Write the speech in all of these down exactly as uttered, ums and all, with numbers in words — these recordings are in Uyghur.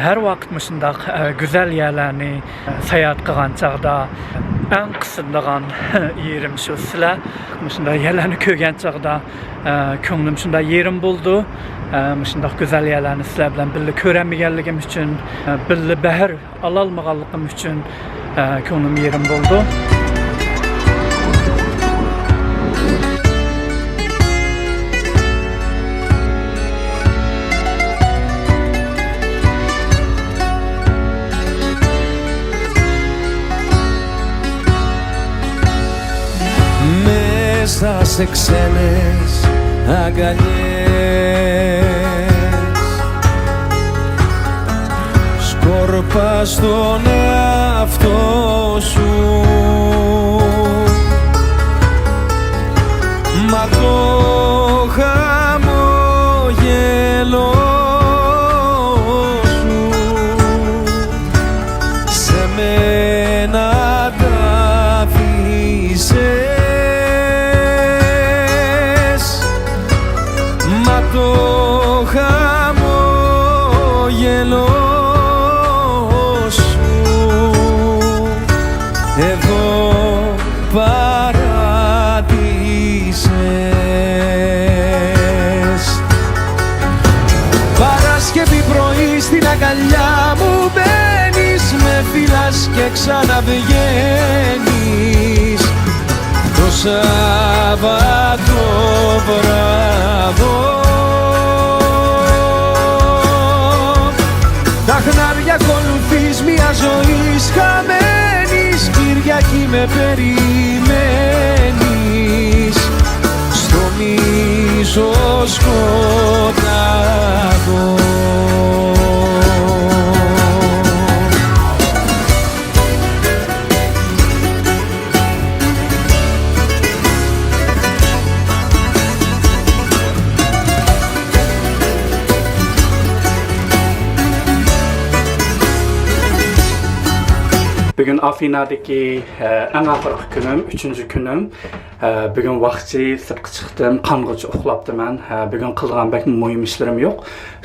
ھەر ۋاقىت مۇشۇنداق، ئە، گۈزەل يەرلەرنى، ئە، ساياھەت قىلغان چاغدا ئەڭ قىسىدىدىغان يېرىم شۇ سىلەر. مۇشۇنداق يەرلەرنى كۆرگەن چاغدا، ئە، كۆڭلۈم شۇنداق يېرىم بولىدۇ. ئە، مۇشۇنداق گۈزەل يەرلەرنى سىلەر بىلەن بىللە كۆرەلمىگەنلىكىم ئۈچۈن، ئە، بىللە بەھر ئالالمىغانلىقىم ئۈچۈن، ئە، كۆڭلۈم يېرىم بولىدۇ. Μέσα σε ξένες αγκαλιές, σκόρπα στον εαυτό σου. Μα το χαμόγελο σου σε μένα τ' άφησες. Μα το χαμόγελο σου εδώ παράτησες. Παράσκευη πρωί, στην αγκαλιά μου μπαίνεις, με φιλάς και ξαναβγαίνεις το Σάββατο βράδο. Τα χνάρια ακολουθείς, μια ζωής χαμένης, Κυριακή με περιμένεις στο μίσο σκοτάδο. بۈگۈن ئافىنادىكى، ئە، ئەڭ ئاخىرقى كۈنۈم، ئۈچىنچى كۈنۈم. ئە، بۈگۈن ۋاقچى سىرتقا چىقتىم، قانغۇچە ئۇخلاپتىمەن. ئە، بۈگۈن قىلىدىغان بەك مۇھىم ئىشلىرىم يوق.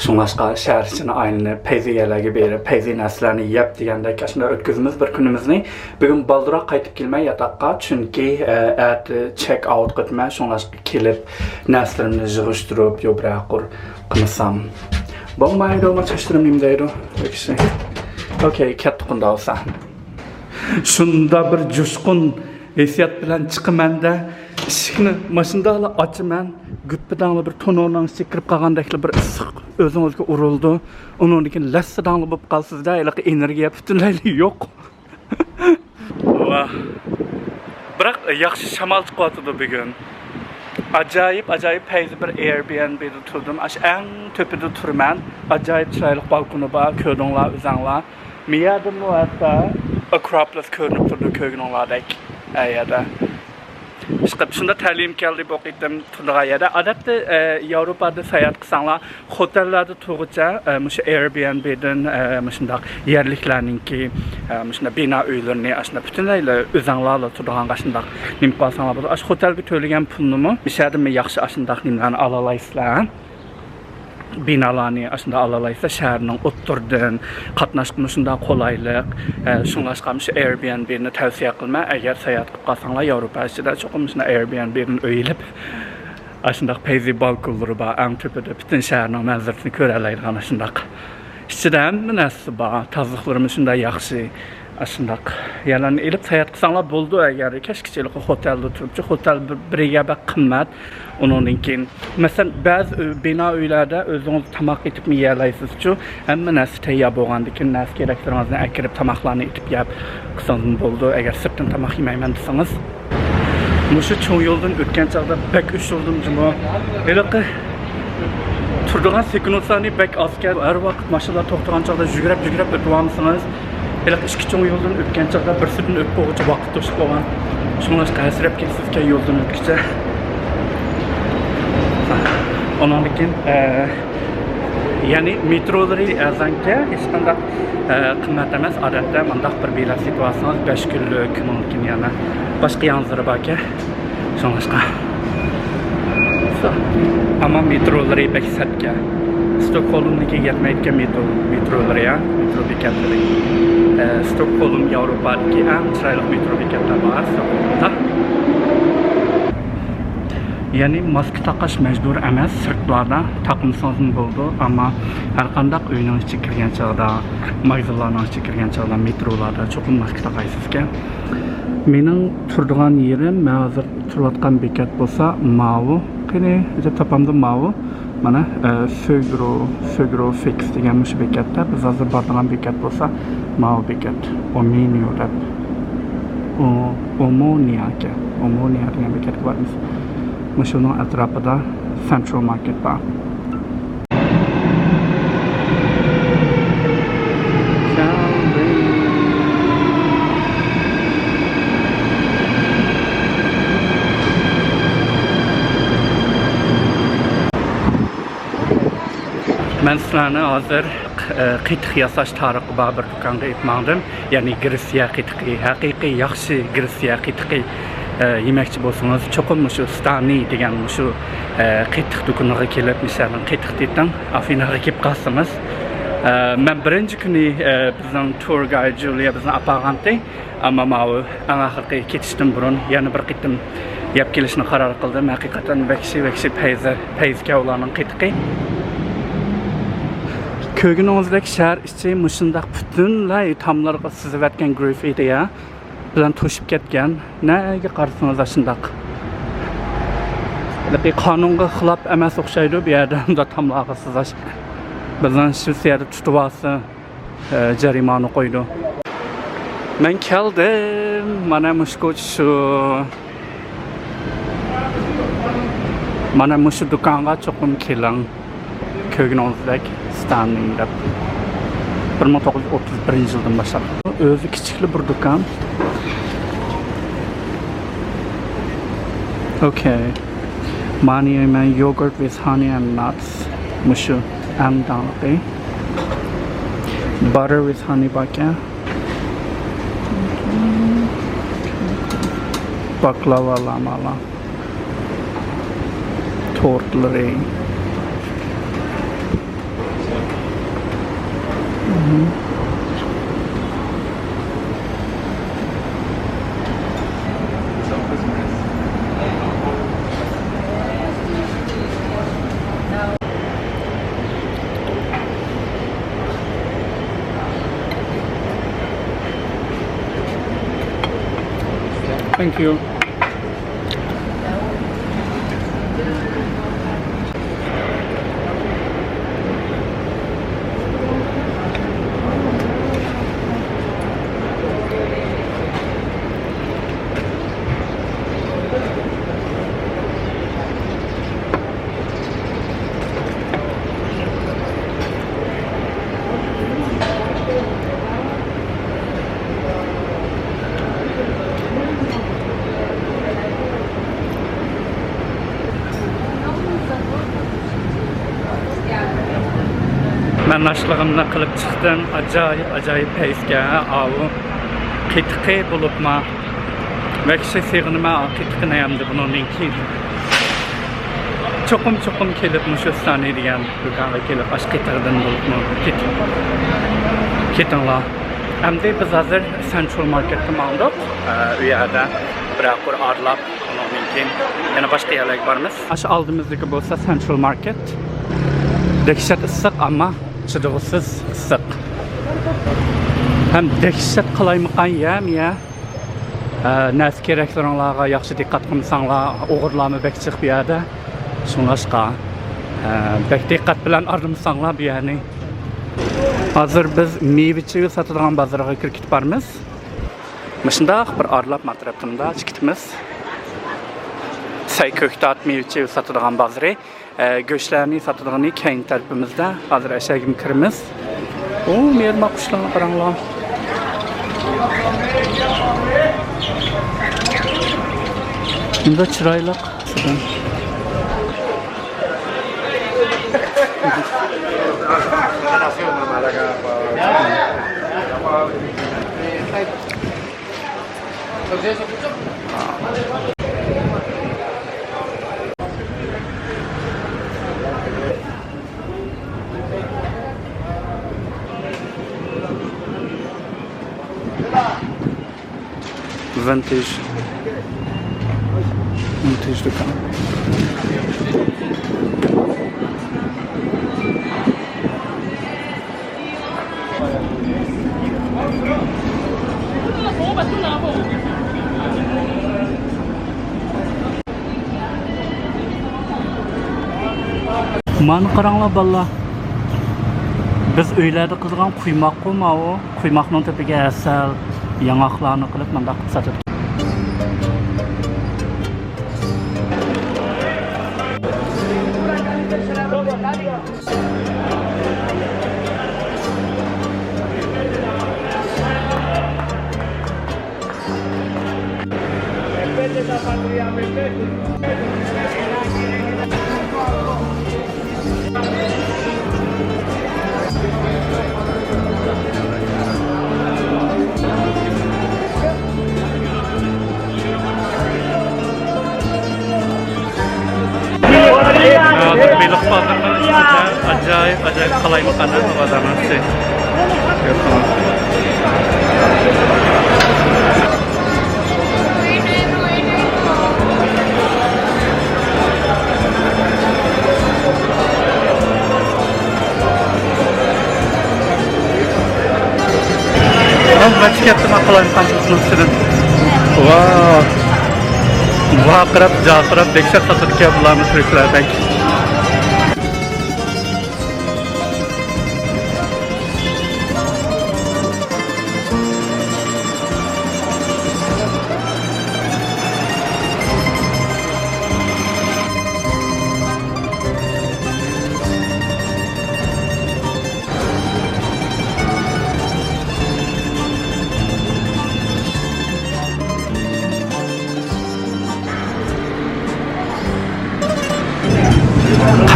شۇڭلاشقا شەھەر ئىچىنى ئايلىنىپ، پەيزى يەرلەرگە بېرىپ، پەيزى نەرسىلەرنى يەپ دېگەندەك ئاشۇنداق ئۆتكۈزىمىز بىر كۈنىمىزنى. بۈگۈن بالدۇرراق قايتىپ كېلىمەن ياتاققا، چۈنكى، ئە، ئەتە چېك ئاۋت قىلىمەن، شۇڭلاشقا كېلىپ نەرسىلىرىمنى يىغىشتۇرۇپ، يو بىرەر قۇر قىلمىسام بولمايدۇ، ما چاچلىرىم نېمە دەيدۇ؟ ئوكەي، كەتتۇق ئۇنداق بولسا. شۇنداق بىر جۇشقۇن ھېسسىيات بىلەن چىقىمەن-دە، ئىشىكنى ماشىنىدىلا ئاچىمەن، گۈپپىداڭلا بىر تونۇرنىڭ ئىچىگە كىرىپ قالغاندەكلا بىر ئىسسىق ئۆزىڭىزگە ئۇرۇلىدۇ. ئۇنىڭدىن كېيىن لەسسىداڭلا بولۇپ قالىسىز-دە، ھېلىقى ئېنېرگىيە پۈتۈنلەيلا يوق. ۋاھ. بىراق ياخشى شامال چىقىۋاتىدۇ بۈگۈن. ئاجايىپ، ئاجايىپ پەيزى بىر Airbnb-دا تۇردۇم. ئاشۇ ئەڭ تۆپىدە تۇرىمەن. ئاجايىپ چىرايلىق بالكونى بار، كۆردۈڭلار ئۆزەڭلار. مىيادىنمۇ ھەتتا ئاكروپولىس كۆرۈنۈپ تۇرىدۇ، كۆرگىنىڭلاردەك. ئە يەردە. ئىشقىلىپ شۇنداق تەلىيىم كەلدى بۇ قېتىم تۇرىدىغان يەردە. ئادەتتە، ئە، ياۋروپادا ساياھەت قىلساڭلار، خوتەللەردە تۇرغۇچە، ئە، مۇشۇ Airbnb-دىن، ئە، مۇشۇنداق يەرلىكلەرنىڭكى، ئە، مۇشۇنداق بىنا ئۆيلىرىنى، ئاشۇنداق پۈتۈنلەيلا ئۆزەڭلارلا تۇرىدىغانغا ئاشۇنداق نېمە قىلىۋالساڭلار بولىدۇ. ئاشۇ خوتەلگە تۆلىگەن پۇلنىمۇ مۇشۇ يەردىنمۇ ياخشى ئاشۇنداق نېمىلەرنى ئالالايسىلەر. بىنالارنى ئاشۇنداق ئالالايسىلەر، شەھەرنىڭ ئوتتۇرىدىن، قاتناشقىمۇ شۇنداق قولايلىق. ئە، شۇڭلاشقا مۇشۇ Airbnb-نى تەۋسىيە قىلىمەن. ئەگەر ساياھەت قىلىپ قالساڭلار ياۋروپا ئىچىدە، چوقۇم مۇشۇنداق Airbnb-دىن ئۆي ئېلىپ، ئاشۇنداق پەيزى بالكونلىرى بار، ئەڭ تۆپىدە پۈتۈن شەھەرنىڭ مەنزىرىسىنى كۆرەلەيدىغان ئاشۇنداق. ئىچىدە ھەممە نەرسىسى بار، تازىلىقلىرىمۇ شۇنداق ياخشى. ئاشۇنداق يەرلەرنى ئېلىپ ساياھەت قىلساڭلار بولىدۇ. ئەگەر كەچكىچە ھېلىقى خوتەلدە تۇرۇپچۇ، خوتەل بىر، بىرىگە بەك قىممەت. ئۇنىڭدىن كېيىن، مەسىلەن، بەزى ئۆ-، بىنا ئۆيلەردە ئۆزىڭىز تاماق ئېتىپمۇ يېيەلەيسىزچۇ. ھەممە نەرسە تەييار بولغاندىن كېيىن، نەرسە كېرەكلىرىڭىزنى ئەكىرىپ، تاماقلارنى ئېتىپ يەپ قىلسىڭىزمۇ بولىدۇ. ئەگەر سىرتتىن تاماق يېمەيمەن دېسىڭىز. مۇشۇ چوڭ يولدىن ئۆتكەن چاغدا بەك ئۇششۇلدۇم جۇمۇ. ھېلىقى تۇرىدىغان سېكۇنتلارنى بەك ئازكەن. ھەر ۋاقىت ماشىنىلار توختىغان چاغدا يۈگۈرۈپ، يۈگۈرۈپ ئۆتۈۋالمىسىڭىز، ھېلىقى ئىككى چوڭ يولدىن ئۆتكەن چاغدا بىرسىدىن ئۆتۈپ بولغۇچە ۋاقىت توشۇپ قالغان. شۇڭلاشقا ھەسرەپ كېتىسىزكەن يولدىن ئۆتكۈچە. ئۇنىڭدىن كېيىن، ئە، يەنى مېترولىرى ئەرزانكەن، ھېچقانداق، ئە، قىممەت ئەمەس. ئادەتتە مۇنداق بىر بېلەت سېتىۋالسىڭىز، بەش كۈنلۈك، ئۇنىڭدىن كېيىن يەنە باشقا يانزىرى باركەن. شۇڭلاشقا. ئەمما مېترولىرى بەك سەتكەن. ستوكھولمدىكى يەتمەيدىكەن مېترو، مېترولىرى يا، مېترو بېكەتلىرى. ئە، ستوكھولم ياۋروپادىكى ئەڭ چىرايلىق مېترو بېكەتلەر بار ستوكھولمدا. يەنى ماسكا تاقاش مەجبۇر ئەمەس، سىرتلاردا تاقمىسىڭىزمۇ بولىدۇ، ئەمما ھەرقانداق ئۆينىڭ ئىچىگە كىرگەن چاغدا، ماگىزىنلارنىڭ ئىچىگە كىرگەن چاغدا، مېترولاردا چوقۇم ماسكا تاقايسىزكەن. مېنىڭ تۇرىدىغان يېرىم، مەن ھازىر تۇرۇۋاتقان بېكەت بولسا ماۋۇ. قېنى، ئەجەب تاپامدۇ ماۋۇ؟ مانا، ئە، سۆگرو، سۆگرو فىكس دېگەن مۇشۇ بېكەتتە. بىز ھازىر بارىدىغان بېكەت بولسا ماۋۇ بېكەت. ئومېنيو دەپ. ئو-، ئومونىيا ئىكەن. ئومونىيا دېگەن بېكەتكە بارىمىز. مۇشۇنىڭ ئەتراپىدا سەنترال ماركېت بار. مەن سىلەرنى ھازىر، ئە، قېتىق ياساش تارىخى بار بىر دۇكانغا ئېلىپ ماڭدىم. يەنى گرېتسىيە قېتىقى، ھەقىقىي ياخشى گرېتسىيە قېتىقى، ئە، يېمەكچى بولسىڭىز، چوقۇم مۇشۇ ستانى دېگەن مۇشۇ، ئە، قېتىق دۇكىنىغا كېلىپ، مىشەلنىڭ قېتىق تېتىڭ، ئافىناغا كېلىپ قالسىڭىز. ئە، مەن بىرىنچى كۈنى، ئە، بىزنىڭ تۇر گايد جۇلىيا بىزنى ئاپارغانتى. ئەمما ماۋۇ ئەڭ ئاخىرقى كېتىشتىن بۇرۇن يەنە بىر قېتىم يەپ كېلىشنى قارار قىلدىم. ھەقىقەتەن ۋەھشىي، ۋەھشىي پەيزى، پەيزىكەن ئۇلارنىڭ قېتىقى. كۆرگىنىڭىزدەك شەھەر ئىچى مۇشۇنداق پۈتۈنلەي تاملارغا سىزىۋەتكەن گراففىتى يا بىلەن توشۇپ كەتكەن. نەگە قارىسىڭىز ئاشۇنداق. ھېلىقى قانۇنغا خىلاپ ئەمەس ئوخشايدۇ بۇ يەردە ئۇنداق تاملارغا سىزاش. بىزنىڭ شىۋېتسىيەدە تۇتۇۋالسا، ئە، جەرىمانە قويىدۇ. مەن كەلدىم. مانا مۇشۇ كوچا شۇ. مانا مۇشۇ دۇكانغا چوقۇم كېلىڭ. كۆرگىنىڭىزدەك ستانلىي دەپ. بىر مىڭ توققۇز يۈز ئوتتۇز بىرىنچى يىلدىن باشلاپ. ئۆزى كىچىكلا بىر دۇكان. ئوكەي. مانى يەيمەن، yogurt with honey and nuts. مۇشۇ ئەڭ داڭلىقى. Butter with honey باركەن. باكلاۋا لامالا. تورتلىرى. Thank you. مەن ئاشلىقىمنى قىلىپ چىقتىم. ئاجايىپ، ئاجايىپ پەيزىكەن ئاۋۇ. قېتىقى بولۇپمۇ ۋەھشىي سېغىنىمەن قېتىقىنى ئەمدى بۇنىڭدىن كېيىن. چوقۇم، چوقۇم كېلىپ مۇشۇ سانى دېگەن دۇكانغا كېلىپ ئاش قېتىقىدىن بولۇپمۇ كېتىڭ-، كېتىڭلار. ئەمدى بىز ھازىر سەنترال ماركېتقا ماڭدۇق. ئە، ئۇ يەردە بىرەر قۇر ئارىلاپ، ئۇنىڭدىن كېيىن يەنە باشقا يەرلەرگە بارىمىز. ئاشۇ ئالدىمىزدىكى بولسا سەنترال ماركېت. دەھشەت ئىسسىق، ئەمما چىدىغۇسىز ئىسسىق. ھەم دەھشەت قالايمىقان يەم يە. ئە، نەرسە كېرەكلىرىڭلارغا ياخشى دىققەت قىلمىساڭلار، ئوغرىلارمۇ بەك جىق بۇ يەردە. شۇڭلاشقا، ئە، بەك دىققەت بىلەن ئارىلىمىساڭلار بۇ يەرنى. ھازىر بىز مېۋە-چېۋە ساتىدىغان بازىرىغا كىرىپ كېتىپ بارىمىز. مۇشۇنداق بىر ئارىلاپ مانا تەرەپتىن چىقىپ كېتىمىز. سەي كۆكتات مېۋە-چېۋە ساتىدىغان بازىرى. ئە، گۆشلەرنى ساتىدىغىنى كەينى تەرىپىمىزدە. ھازىر ئەشەگىمۇ كىرىمىز. ئۇ، مېرىما قۇشلارغا قاراڭلار. بۇنداق چىرايلىق. ۋىنتېج. ۋىنتېج دۇكان. مانا قاراڭلار بالىلار، بىز ئۆيلەردە قىلىدىغان قۇيماققۇ ماۋۇ. قۇيماقنىڭ تۆپىگە ھەسەل، ياڭاقلارنى قىلىپ مۇنداق قىلىپ ساتىدۇ. ھازىر بېلىق بازىرىنىڭ ئىچىدە ئاجايىپ، ئاجايىپ قالايمىقان ھاۋادا مەن سىزگە كۆرسىتىمەن. مەن چىقىپ كەتتىم، قالايمىقان تۇرسۇنۇڭ ئۈستىدىن. ۋاۋ! ۋارقىراپ، جارقىراپ، دەھشەت ساتىدىكەن بۇلارمۇ تۈركلەردەك.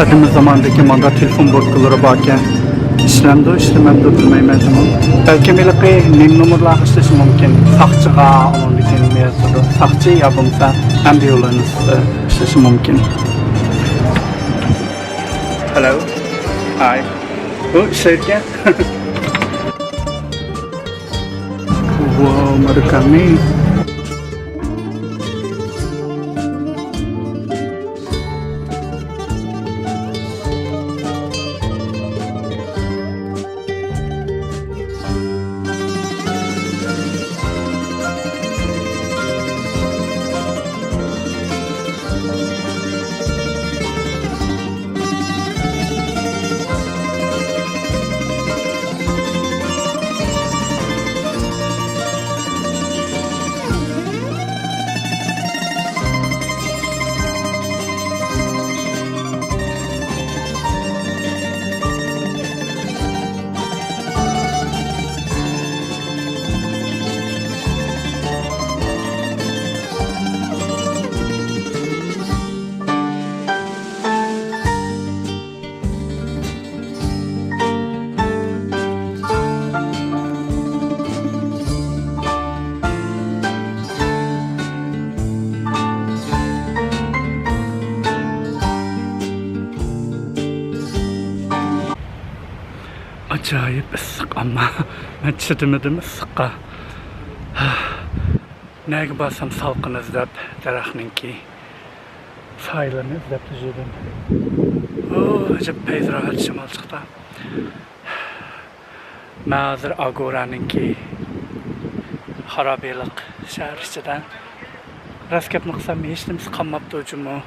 قەدىمىي زاماندىكى ماندا تېلېفون بوتكىلىرى باركەن. ئىشلەمدۇ، ئىشلىمەمدۇ بىلمەيمەن جۇمۇ. بەلكىم ھېلىقى نېمە نومۇرلارغا ئىشلىشى مۇمكىن؟ ساقچىغا، ئۇنىڭدىن كېيىن نېمە يازىدۇ؟ ساقچى يا بولمىسا ئەمبۇلانس ئىشلىشى مۇمكىن. Hello. Hi. بۇ ئىشلەيدىكەن. ۋاۋ، ماركامى. ئاجايىپ ئىسسىق، ئەمما مەن چىدىمىدىم ئىسسىققا. نەگە بارسام سالقىن ئىزدەپ، دەرەخنىڭكى سايىلىرىنى ئىزدەپ يۈردۈم. ئۇ، ئەجەب پەيزى راھەت شامال چىقتى. مەن ھازىر ئاگورانىڭكى خارابىلىق شەھەر ئىچىدە. راست گەپنى قىلسام، ھېچنېمىسى قالماپتۇ جۇمۇ.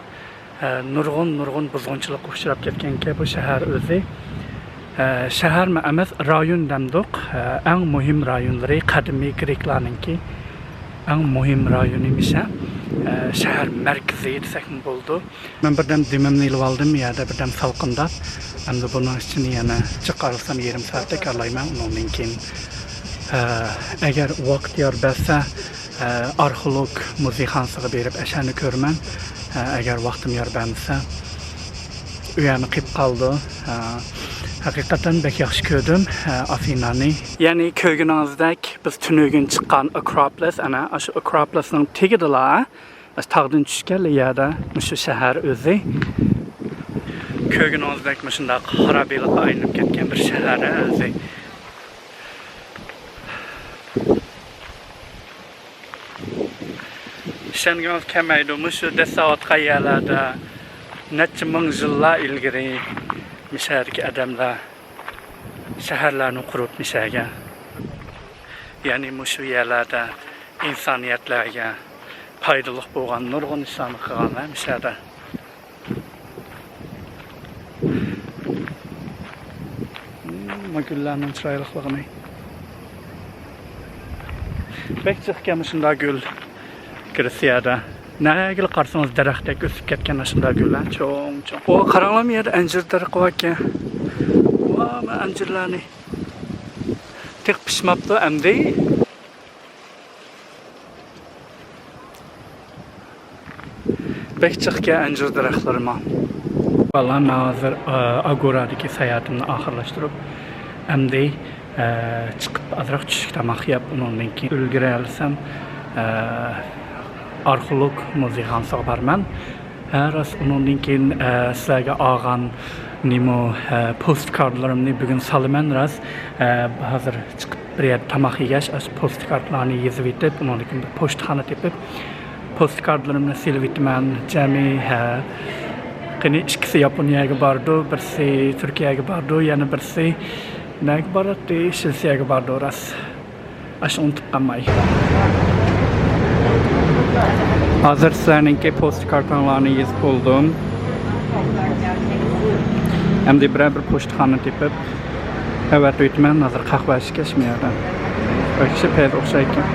ئە، نۇرغۇن، نۇرغۇن بۇزغۇنچىلىققا ئۇچراپ كەتكەنكەن بۇ شەھەر ئۆزى. ئە، شەھەرمۇ ئەمەس، رايون دەمدۇق. ئە، ئەڭ مۇھىم رايونلىرى قەدىمىي گرېكلارنىڭكى ئەڭ مۇھىم رايونى مىشە. ئە، شەھەر مەركىزى دېسەكمۇ بولىدۇ. مەن بىردەم دېمىمنى ئېلىۋالدىم، يەردە بىردەم سالقىنداپ. ئەمدى بۇنىڭ ئىچىنى يەنە جىق ئارىلىسام يېرىم سائەتتەك ئارىلايمەن. ئۇنىڭدىن كېيىن، ئە، ئەگەر ۋاقىت يار بەرسە، ئە، ئارخېئولوگ مۇزېيخانىسىغا بېرىپ ئەشەنى كۆرىمەن. ئە، ئەگەر ۋاقتىم يار بەرمىسە، ئۆيەرمۇ قېلىپ قالىدۇ. ئە، ھەقىقەتەن بەك ياخشى كۆردۈم، ئە، ئافىنانى. يەنى كۆرگىنىڭىزدەك، بىز تۈنۈگۈن چىققان ئاكروپولىس، ئەنە، ئاشۇ ئاكروپولىسنىڭ تېگىدىلا، ئاشۇ تاغدىن چۈشكەنلا يەردە مۇشۇ شەھەر ئۆزى. كۆرگىنىڭىزدەك مۇشۇنداق خارابىلىققا ئايلىنىپ كەتكەن بىر شەھەر ئۆزى. ئىشەنگۈڭىز كەلمەيدۇ، مۇشۇ دەسسەۋاتقان يەرلەردە نەچچە مىڭ يىللار ئىلگىرى مىسىردىكى ئادەملەر شەھەرلەرنى قۇرۇپ مىسىرگە، يەنى مۇشۇ يەرلەردە ئىنسانىيەتلەرگە پايدىلىق بولغان نۇرغۇن ئىشلارنى قىلغانلار مىسىردا. مم، گۈللەرنىڭ چىرايلىقلىقىنى. بەك جىقكەن مۇشۇنداق گۈل گرېتسىيەدە. نەگىلا قارىسىڭىز دەرەختەك ئۆسۈپ كەتكەن ئاشۇنداق گۈللەر. چوڭ، چوڭ. ئو، قاراڭلار، يەردە ئەنجىر دەرىخى باركەن. ۋا، مانا ئەنجىرلارنى. تېخى پىشماپتۇ ئەمدى. بەك جىقكەن ئەنجۈر دەرەخلىرىمۇ. بالىلار، مەن ھازىر، ئا، ئاگورادىكى ساياھىتىمنى ئاخىرلاشتۇرۇپ، ئەمدى، ئە، چىقىپ ئازراق چۈشلۈك تاماق يەپ، ئۇنىڭدىن كېيىن ئۈلگۈرەلىسەم، ئە، ئارخېئولوگ مۇزېيخانىسىغا بارىمەن. ھە، راست، ئۇنىڭدىن كېيىن، ئە، سىلەرگە ئالغان نېمە، ئە، پوست كارتلىرىمنى بۈگۈن سالىمەن، راست. ئە، ھازىر چىقىپ بىر يەردە تاماق يېگەچ، ئاشۇ پوست كارتلارنى يېزىۋېتىپ، ئۇنىڭدىن كېيىن بىر پوچتىخانا تېپىپ، پوست كارتلىرىمنى سېلىۋېتىمەن. جەمئىي، ھە. قېنى، ئىككىسى ياپونىيەگە بارىدۇ، بىرسى تۈركىيەگە بارىدۇ، يەنە بىرسى نەگە باراتتى؟ شىۋېتسىيەگە بارىدۇ، راست. ئاشۇنى ئۇنتۇپ قالماي. ھازىر سىلەرنىڭكى پوست كارتاڭلارنى يېزىپ بولدۇم. ئەمدى بىرەر بىر پوچتىخانا تېپىپ، ئەۋەتىۋېتىمەن. ھازىر قەھۋە ئىچكەچ مۇ يەردە. بەك كىشى پەيزى ئوخشايدىكەن.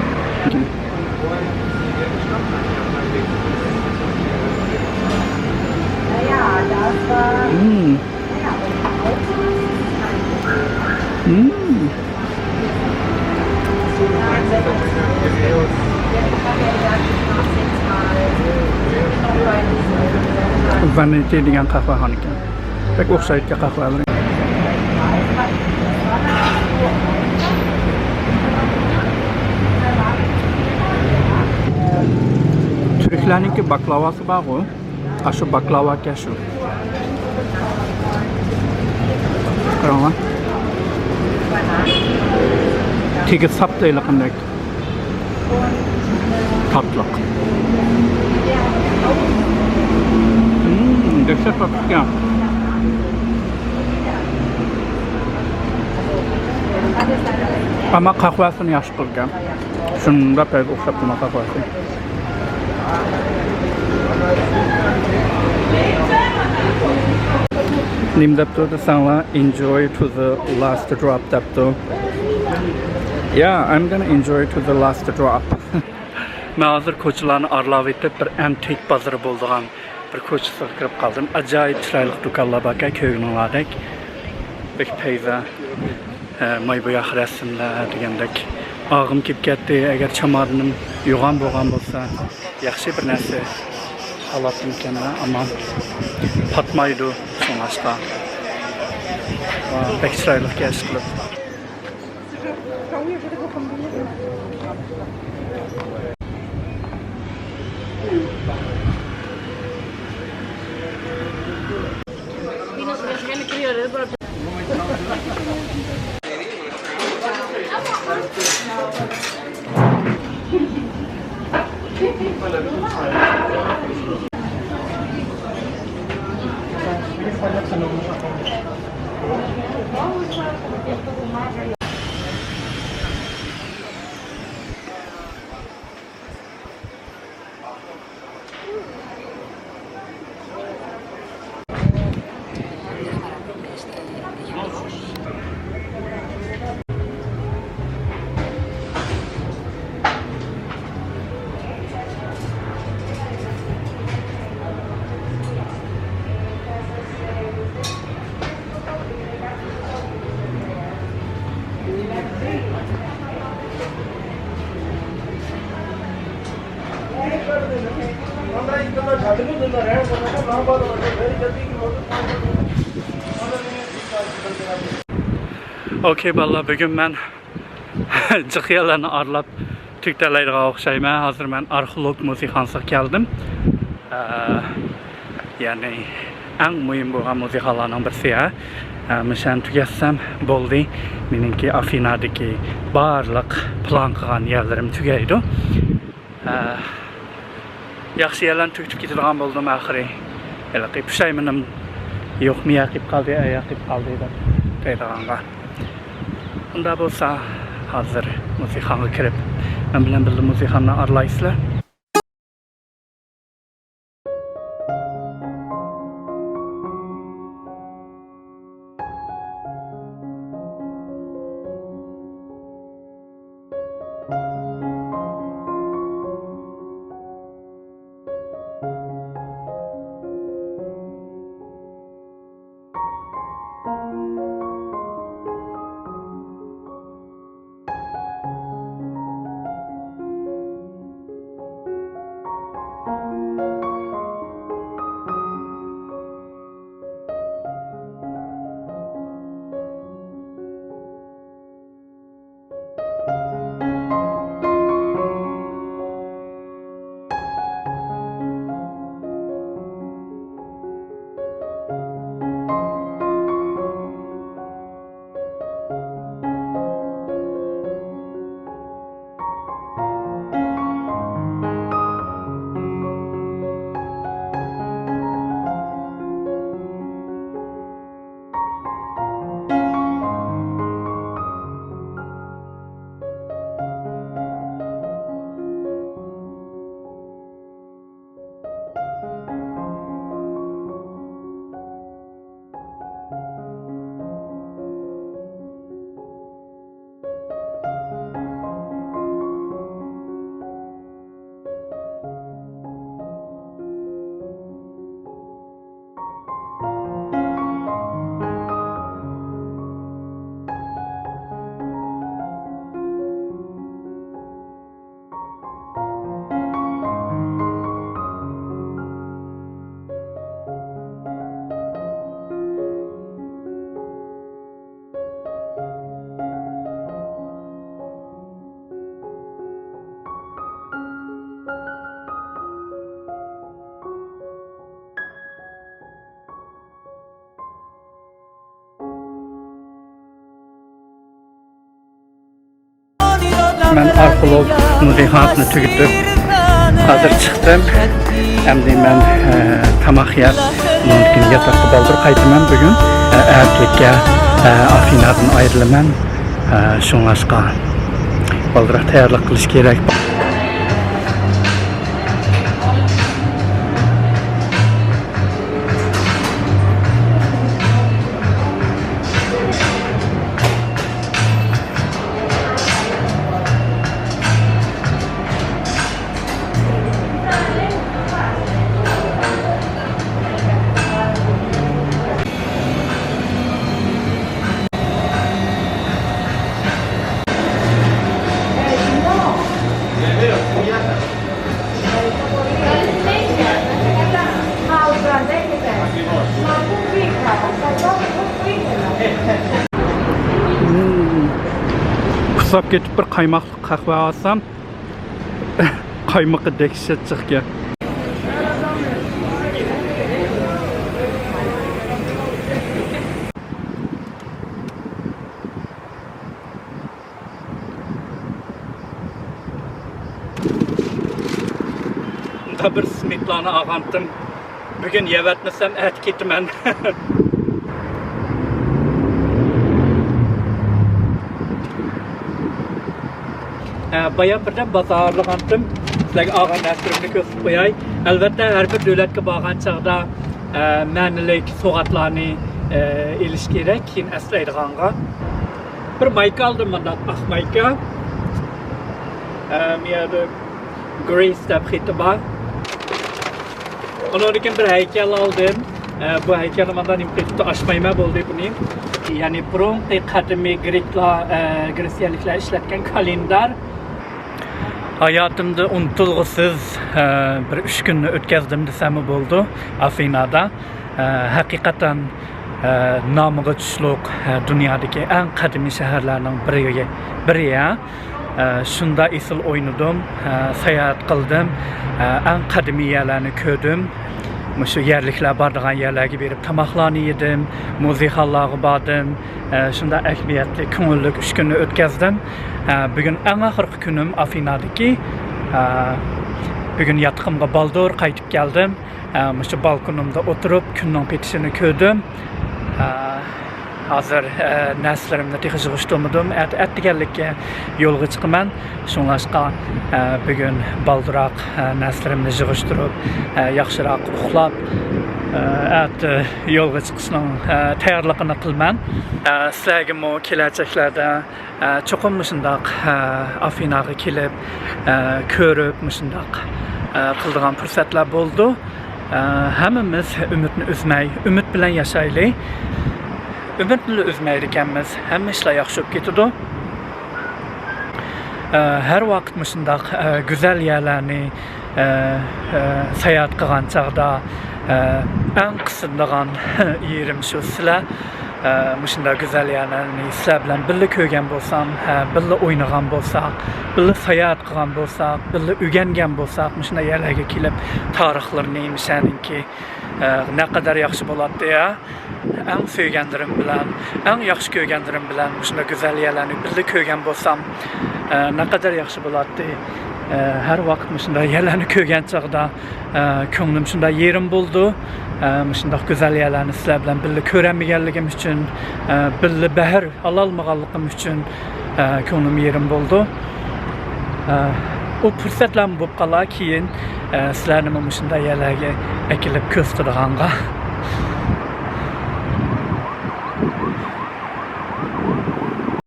مم. مم. ۋانىتى دېگەن قەھۋەخانا ئىكەن. بەك ئوخشايدىكەن قەھۋەلىرى. تۈركلەرنىڭكى باكلاۋاسى بارغۇ. ئاشۇ باكلاۋا ئىكەن شۇ. قاراڭلار. تېگى ساپ دەيلى قانداق. تاتلىق. مم، دەھشەت تاتلىق ئىكەن. ئەمما قەھۋەسىنى ياخشى قىلغان. شۇنداق بەك ئوخشاپ تۇرماقتا قويسۇن. نېمە دەپتۇ دېسەڭلار، enjoy to the last drop دەپتۇ. Yeah, I'm gonna enjoy to the last drop. مەن ھازىر كوچىلارنى ئارىلاۋېتىپ، بىر ئەنتىك بازىرى بولىدىغان بىر كوچىسىغا كىرىپ قالدىم. ئاجايىپ چىرايلىق دۇكانلار باركەن، كۆرگىنىڭلاردەك. بەك پەيزا. ئە، ماي بوياق رەسىملەر دېگەندەك. ئاغزىم كېلىپ كەتتى. ئەگەر چامادىنىم يوغان بولغان بولسا، ياخشى بىر نەرسە ئالاتتىمكەن، ئەمما پاتمايدۇ شۇڭلاشقا. ۋا، بەك چىرايلىق ئىكەن، ئىشقىلىپ. ئوكەي، بالىلار، بۈگۈن مەن جىق يەرلەرنى ئارىلاپ تۈگىتەلەيدىغان ئوخشايمەن. ھازىر مەن ئارخېئولوگ مۇزېيخانىسىغا كەلدىم. ئە، يەنى ئەڭ مۇھىم بولغان مۇزېيخانىلارنىڭ بىرسى، ھە. ئە، مۇشۇنى تۈگەتسەم بولدى. مېنىڭكى ئافىنادىكى بارلىق پىلان قىلغان يەرلىرىم تۈگەيدۇ. ئە، ياخشى يەرلەرنى تۈگىتىپ كېتىدىغان بولدۇم ئاخىرى. ھېلىقى پۇشايمىنىم يوقمۇ، يا قېلىپ قالدى، يا قېلىپ قالدى دەپ دەيدىغانغا. ئۇنداق بولسا، ھازىر مۇزېيخانىغا كىرىپ، مەن بىلەن بىللە مۇزېيخانىنى ئارىلايسىلەر. مەن ئارخېئولوگ مۇزېيخانىسىنى تۈگىتىپ، ھازىر چىقتىم. ئەمدى مەن، ئە، تاماق يەپ، ئۇنىڭدىن كېيىن ياتاققا بالدۇر قايتىمەن بۈگۈن. ئە، ئەتىلىككە، ئە، ئافىنادىن ئايرىلىمەن. ئە، شۇڭلاشقا بالدۇرراق تەييارلىق قىلىش كېرەك. ئۇسساپ كېتىپ بىر قايماقلىق قەھۋە ئالسام، قايمىقى دەھشەت جىقكەن. مۇنداق بىر سىمىتلارنى ئالغانتىم. بۈگۈن يەۋەتمىسەم، ئەتە كېتىمەن. ئە، بايام بىردەم بازارلىغانتىم. سىلەرگە ئالغان نەرسىلىرىمنى كۆرسىتىپ قوياي. ئەلۋەتتە، ھەر بىر دۆلەتكە بارغان چاغدا، ئە، مەنىلىك سوغاتلارنى، ئە، ئېلىش كېرەك، كېيىن ئەسلەيدىغانغا. بىر مايكا ئالدىم، مۇنداق ئاق مايكا. ئە، مۇ يەردە گرېيس دەپ خېتى بار. ئۇنىڭدىن كېيىن بىر ھەيكەل ئالدىم. ئە، بۇ ھەيكەلنى ماندا نېمە قىلىپتۇ، ئاچمايمەن، بولدى بۇنى. يەنى بۇرۇنقى قەدىمىي گرېكلار، ئە، گرېتسىيەلىكلەر ئىشلەتكەن كالېندار. ھاياتىمدا ئۇنتۇلغۇسىز، ئە، بىر ئۈچ كۈننى ئۆتكەزدىم دېسەممۇ بولىدۇ ئافىنادا. ئە، ھەقىقەتەن، ئە، نامىغا چۈشلۈك، ئە، دۇنيادىكى ئەڭ قەدىمىي شەھەرلەرنىڭ بىرىگە، بىرى، ئە. ئە، شۇنداق ئېسىل ئوينىدىم، ئە، ساياھەت قىلدىم، ئە، ئەڭ قەدىمىي يەرلەرنى كۆردۈم. مۇشۇ يەرلىكلەر بارىدىغان يەرلەرگە بېرىپ تاماقلارنى يېدىم، مۇزېيخانىلارغا باردىم. ئە، شۇنداق ئەھمىيەتلىك، كۆڭۈللۈك ئۈچ كۈننى ئۆتكەزدىم. ئە، بۈگۈن ئەڭ ئاخىرقى كۈنۈم ئافىنادىكى، ئە، بۈگۈن ياتىقىمغا بالدۇر قايتىپ كەلدىم. ئە، مۇشۇ بالكونۇمدا ئولتۇرۇپ كۈننىڭ پېتىشىنى كۆردۈم. ئە، ھازىر، ئە، نەرسىلىرىمنى تېخى يىغىشتۇرمىدىم. ئەتە، ئەتىگەنلىككە يولغا چىقىمەن. شۇڭلاشقا، ئە، بۈگۈن بالدۇراق، ئە، نەرسىلىرىمنى يىغىشتۇرۇپ، ئە، ياخشىراق ئۇخلاپ، ئە، ئەتە يولغا چىقىشنىڭ، ئە، تەييارلىقىنى قىلىمەن. ئە، سىلەرگىمۇ كېلەچەكلەردە ئە، چوقۇم مۇشۇنداق، ئە، ئافىناغا كېلىپ، ئە، كۆرۈپ، مۇشۇنداق، ئە، قىلىدىغان پۇرسەتلەر بولىدۇ. ئە، ھەممىمىز ئۈمىدنى ئۈزمەي، ئۈمىد بىلەن ياشايلى. ئۈمىدنىلا ئۈزمەيدىكەنمىز، ھەممە ئىشلار ياخشى بولۇپ كېتىدۇ. ئە، ھەر ۋاقىت مۇشۇنداق، ئە، گۈزەل يەرلەرنى، ئە، ئە، ساياھەت قىلغان چاغدا، ئە، ئەڭ قىسىدىغان يېرىم شۇ سىلەر. ئە، مۇشۇنداق گۈزەل يەرلەرنى سىلەر بىلەن بىللە كۆرگەن بولسام، ئە، بىللە ئوينىغان بولساق، بىللە ساياھەت قىلغان بولساق، بىللە ئۆگەنگەن بولساق، مۇشۇنداق يەرلەرگە كېلىپ تارىخلىرىنى، مۇشۇنىڭكى، ئە، نەقەدەر ياخشى بولاتتى، ھە؟ ئەڭ سۆيگەنلىرىم بىلەن، ئەڭ ياخشى كۆرگەنلىرىم بىلەن مۇشۇنداق گۈزەل يەرلەرنى بىللە كۆرگەن بولسام، ئە، نەقەدەر ياخشى بولاتتى. ئە، ھەر ۋاقىت مۇشۇنداق يەرلەرنى كۆرگەن چاغدا، ئە، كۆڭلۈم شۇنداق يېرىم بولىدۇ. ئە، مۇشۇنداق گۈزەل يەرلەرنى سىلەر بىلەن بىللە كۆرەلمىگەنلىكىم ئۈچۈن، ئە، بىللە بەھر ئالالمىغانلىقىم ئۈچۈن، ئە، كۆڭلۈم يېرىم بولىدۇ. ئە، ئۇ پۇرسەتلەرمۇ بولۇپ قالار كېيىن، ئە، سىلەرنىمۇ مۇشۇنداق يەرلەرگە ئەكېلىپ كۆرسىتىدىغانغا.